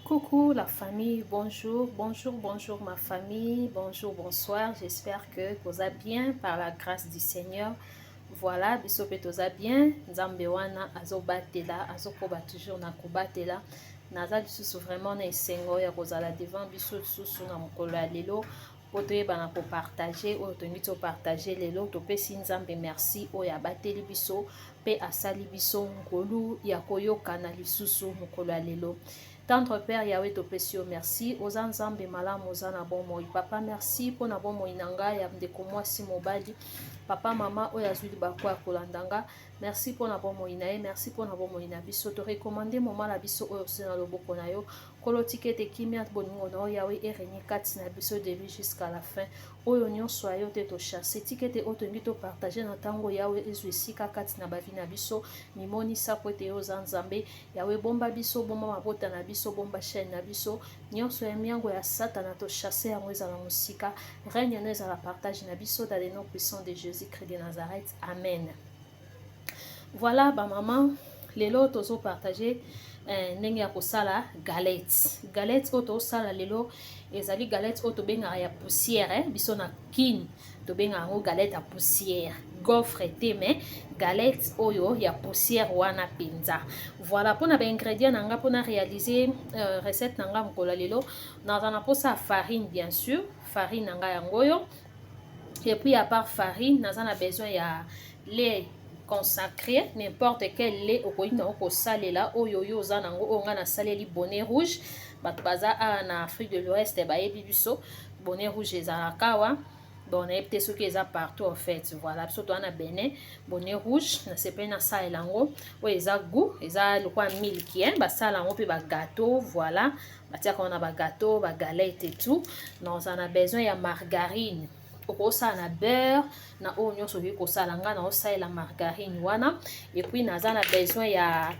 Coucou la famille, bonjour, bonjour, bonjour ma famille, bonjour, bonsoir. J'espère que vous allez bien par la grâce du Seigneur. Voilà, biso pe toza bien, Nzambe wana azobatela, azokoba toujours na kobatela. Naza lisusu vraiment na esengo ya kozala devant biso lisusu na mokolo ya lelo mpo toyebana kopartage oyo tolingi topartage lelo. Topesi Nzambe merci oyo abateli biso mpe asali biso ngolu ya koyokana lisusu mokolo ya lelo. Tendre Père Yahweh, topesi yo merci, oza Nzambe malamu, oza na bomoi. Papa, merci mpo na bomoi na ngai ya ndeko mwasi mobali, papa mama oyo azwi libaku ya kolanda nga. Merci mpo na bomoi na ye, merci mpo na bomoi na biso. Torekomande moma na biso oyo se na loboko na yo. Nkolo, tika ete kimia bolingo na yo Yahweh erenye kati na biso début jusqu'à la fin. Oyo nyonso ya yo te tochasse, tika ete oyo tolingi topartage na ntango Yahweh ezwa esika kati na bavi na biso. Mimonisa po ete yo oza Nzambe. Yahweh, bomba biso, bomba mabota na biso, bomba chaîne na biso. Nyonso ya miango ya Satana tochasse yango ezala mosika. Règne no ezala partage na biso dans le nom puissant de Jésus-Christ de Nazareth. Amen. Voilà ba maman, lelo tozo partager eh, ndenge ya kosala galette. Galette oyo tozosala lelo ezali galette oyo tobengaka ya poussière, eh, biso na Kin tobengaka yango galette ya poussière, gaufre te mais galette oyo ya poussière wana mpenza. Voilà mpona ba ingrédients na nga mpona réaliser recette na nga mokolo ya lelo, naza na mposa ya farine bien sûr, farine na nga yango oyo. Et puis à part farine, naza na besoin ya lait consacré, n'importe quel lait okoki nango kosalela oyo yo oza nango. Oyo nga nasaleli bonnet rouge, bato baza awa na Afrique de l'Ouest bayebi biso bonnet rouge ezalaka awa. Bon, nayebi te soki eza partout en fait. Voilà, biso toza na Benin, bonnet rouge nasepeli nasalela yango. Oyo eza goût, eza lokola milk, hein, basala yango mpe ba gâteau. Voilà, batiaka wana ba gâteau, ba galette et tout. Naza na besoin ya margarine, okosala na beurre na oyo nyonso okoki kosala, nga naosalela margarine wana. Et puis naza na besoin ya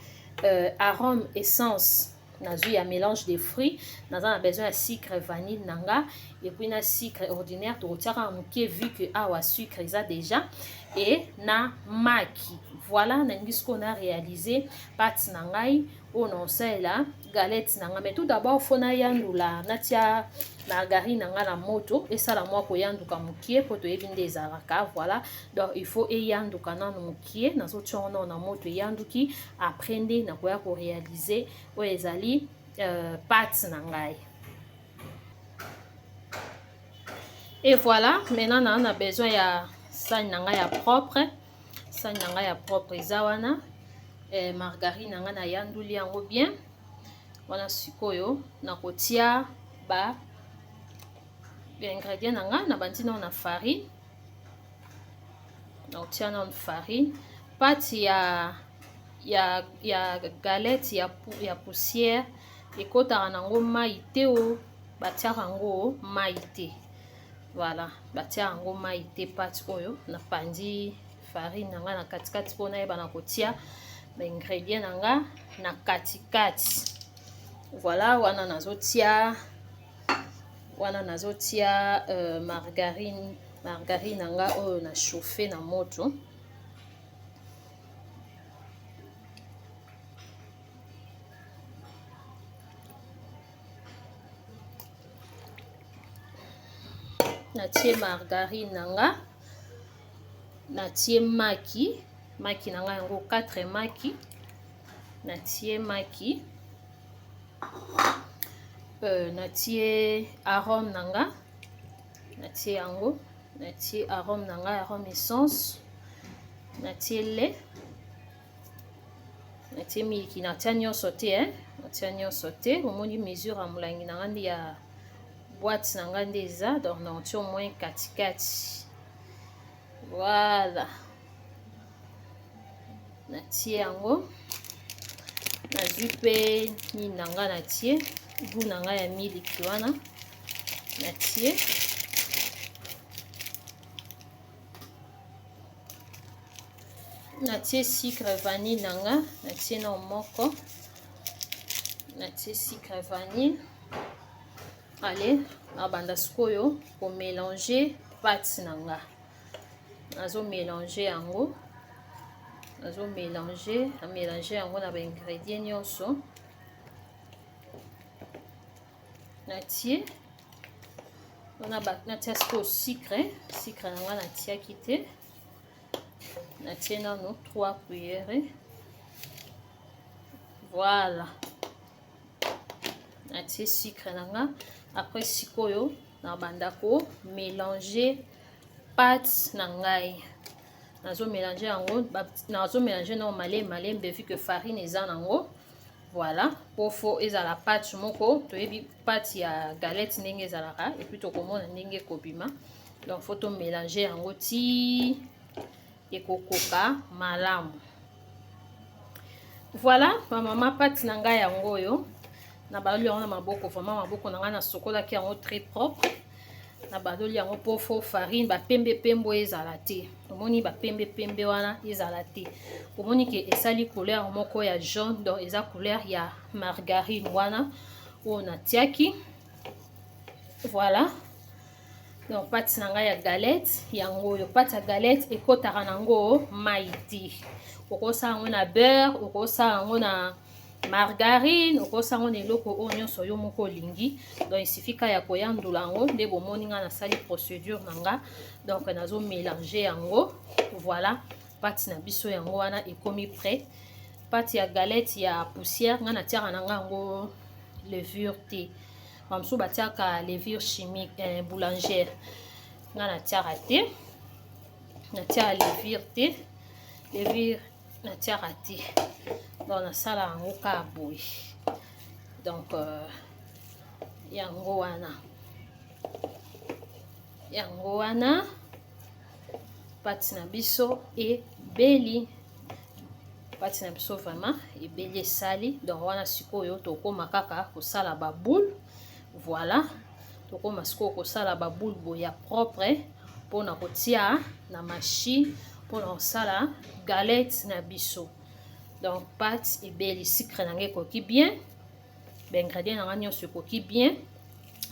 arôme essence, nazwi ya mélange de fruits. Naza na besoin ya sucre vanille na nga, et puis na sucre ordinaire tokotiaka moke vu que awa sucre eza déjà, et na maki. Voilà, nalingi sikoyo na réaliser pâte na ngai oyo naosalela galette na nga. Mais tout d'abord faut nayandula, natia margarine na nga na moto esala mwa koyanduka mokie po toyebi nde ezalaka. Voilà, donc il faut eyanduka nanu mokie, nazotia ngo nano na moto eyanduki, après nde nakoya koréaliser oyo ezali pâte na ngai. Et voilà, maintenant na na besoin ya sani na ngai ya propre. Sani na ngai ya propre eza wana. Margarine na ngai nayanduli yango bien wana. Sikoyo nakotia ba ingrédients na ngai, na bandi nano na farine. Nakotia nano farine. Pâte ya galette ya poussière ekotaka nango mai te, o batiaka yango mai te. Voilà, batiaka yango mai te pâte oyo. Napandi farine na ngai na katikati mpo nayeba na kotia ba ingrédients na nga na katikati. Voilà, wana nazotia margarine na nga oyo na chauffe na moto. Natie margarine na nga, natie maki, maki na ngai yango 4 maki. Natie maki, natie arôme na nga, natie yango, natie arôme na ngai, arôme essence, natie lait, natie miliki. Natia nyonso te, eh? Natia nyonso te. Omoni mesure ya molangi na nga nde ya boîte na ngai nde eza, donc natie au moins katikati. Voilà, natie yango. Nazwi mpe nini na ngai, natie goût na ngai ya miliki wana, natie sucre vanille na nga, natie na moko, natie sucre vanille. Allez, nabanda sikoyo komélanger pâte na nga. Nazomélanger yango, nazomélanger, namélanger yango na baingrédient nyonso. Natie wana, natia sikoyo sucre. Sucre na nga natiaki te, natie nano 3 cuillère. Voilà, natie sucre na nga. Après sikoyo nabanda ko mélanger pâte na ngai. Nazomélange yango, nazomélange nao malembe malembe, vu que farine eza nango. Voilà, po faut ezala pâte moko. Toyebi pâte ya galette ndenge ezalaka, et puis tokomona ndenge ekobima. Donc faut tomélange yango ti ekokoka malamu. Voilà bamama, pâte na ngai yango oyo. Nabaloli yango na maboko. Vraiment, maboko na ngai nasokolaki yango très propre. Nabaloli yango mpo faut farine bapembe pembe oyo ezala te. Omoni bapembe pembe wana ezala te. Omoni ke esali couleur moko ya jaune, donc eza couleur ya margarine wana oyo natiaki. Voilà, donc pâte na ngai ya galette yango oyo. Pâte ya galette ekɔtaka nango mai te. Okosala yango na beurre, okosala yango na margarine, okosala yango na eloko oyo nyonso yo moko olingi. Donc esifika ya koyandula yango nde bomoni nga nasali procédure na nga. Donc nazomélange yango. Voilà, pâte na biso yango wana ekomi prêt. Pâte ya galette ya poussière, nga natiaka na nga yango levure te. Bamosusu batiaka levure chimique, boulangère. Nga natiaka te, natiaka levure te, levure natiaka te. Donc nasala yango kaka boye. Donc yango wana, yango wana pâte na biso ebeli. Pâte na biso vraiment ebeli, esali. Donc wana sikoyo tokóma kaka kosala baboule. Voilà, tokóma sikoyo kosala baboule boye ya propre mpona kotia na machine mpona kosala galette na biso. Donc pâte ebeli, sucre na ngai ekoki bien, baingrédient na ngai nyonso ekoki bien.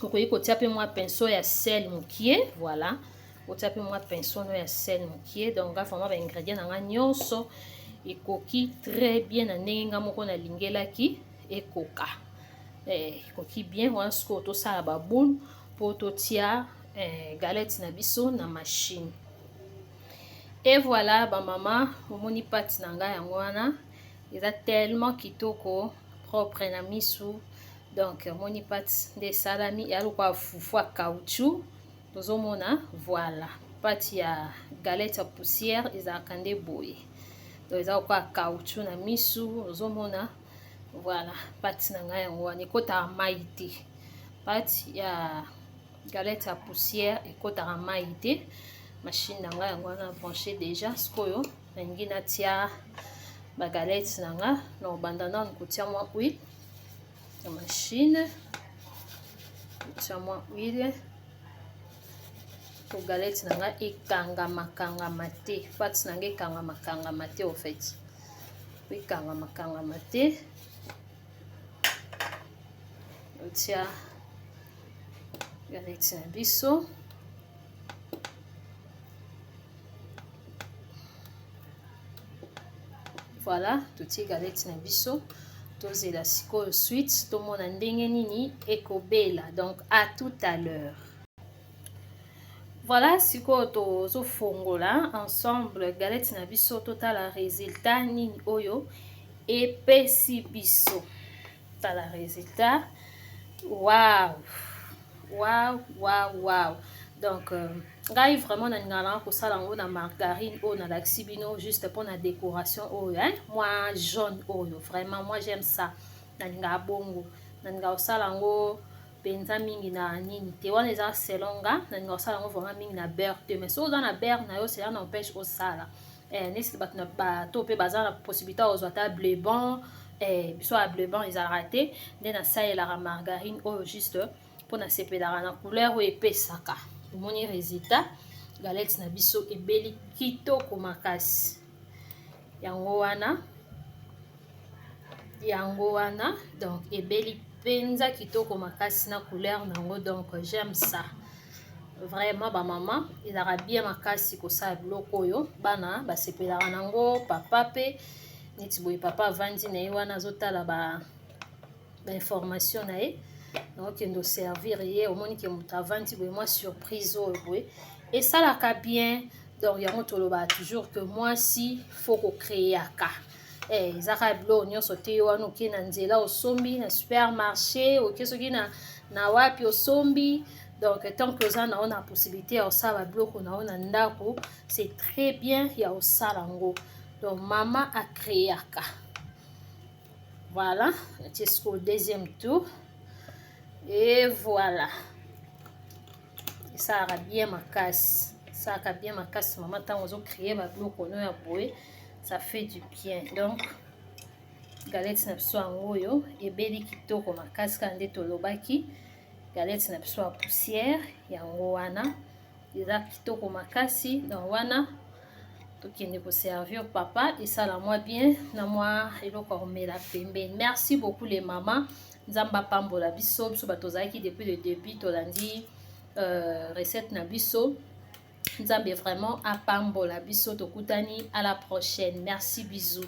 Okoki kotia mpe mwa pinceau ya sel mokie. Voilà, kotia mpe mwa pinceau no ya sel mokie. Donc nga vraiment baingrédient na ngai nyonso ekoki très bien na ndenge nga moko nalingelaki ekoka. Ekoki bien. Wana sikoyo tosala baboule mpo totia galette na biso na machine. Et voilà bamama, omoni pâte na ngai yango wana, eza tellement kitoko, propre na misu. Donc omoni pâte nde esalami, eya lokola fufu ya caoutchouc, tozomona. Voilà, pâte ya galette ya poussière ezalaka nde boye. Donc eza lokola caoutchouc na misu, ozomona. Voilà, pâte na ngai yango wana, ekotaka mai te. Pâte ya galette ya poussière ekotaka mai te. Machine na ngai yango wana, branché déjà. Sikoyo nalingi natia bagalette na nga. Na obanda nanu kotia mwa huile na machine, kotia mwa huile po galette na nga ekangama kangama te. Pâte na nga ekangama kangama te, au fait ekangama kangama te. Otia galette na biso. Voilà, totie galette na biso. Tozela sikoyo suite, tomona ndenge nini ekobela. Donc à tout à l'heure. Voilà, sikoyo tozofongola ensemble galette na biso, totala résultat nini oyo epesi biso. Tala résultat, wow, wow, wow, wow! Donc ngai vraiment nalingaka nanga kosala yango na margarine oyo nalakisi bino, juste mpona décoration oyo, hein? Mwa jaune oyo, vraiment moi j'aime ça, nalingaka bongo. Nalingaka kosala yango mpenza mingi na nini te, wana eza selon nga. Nalingaka kosala yango vraiment mingi na beurre te, mais soki oza na beurre na yo, cela n'empêche osala. Nesi bato na bato mpe baza na possibilité ya kozwa ata Bleu Band. Biso ya Bleu Band ezalaka te, nde nasalelaka margarine oyo juste mpo nasepelaka na couleur oyo epesaka. Omoni résultat, galette na biso ebeli kitoko makasi. Yango wana, yango wana. Donc ebeli mpenza kitoko makasi na couleur nango. Donc j'aime ça vraiment bamama, ezalaka bien makasi kosala biloko oyo. Bana basepelaka nango, papa mpe neti boye. Papa avandi na ye wana, azotala bainformation na ye. Naokende oservir ye, omoni ke moto avandi boye, mwa surprise oyo boye esalaka bien. Donc yango tolobaka toujours que mwasi faut kocréaka. Eza kaka biloko nyonso te wana oke na nzela osombi na supermarché, oke soki na wapi osombi. Donc tant que oza na yo na possibilité ya kosala biloko na yo na ndako, c'est très bien ya kosala yango. Donc mama acréaka. Voilà, natie sikoyo deuxième tour et voilà. Esalaka bien makasi, esalaka bien makasi, mama, ntango ozocréer babiloko no ya boye, ça fait du bien. Donc galette na biso yango oyo ebeli kitoko makasi, kaka nde tolobaki, galette na biso ya poussière yango wana eza kitoko makasi. Donc wana tokende koservir papa, esala mwa bien na mwa eloko ya komela pembeni. Merci beaucoup les mama, Nzambe apambola biso. Biso bato tozalaki depuis le début, tolandi recette na biso, Nzambe vraiment apambola biso. Tokutani à la prochaine, merci, bisous.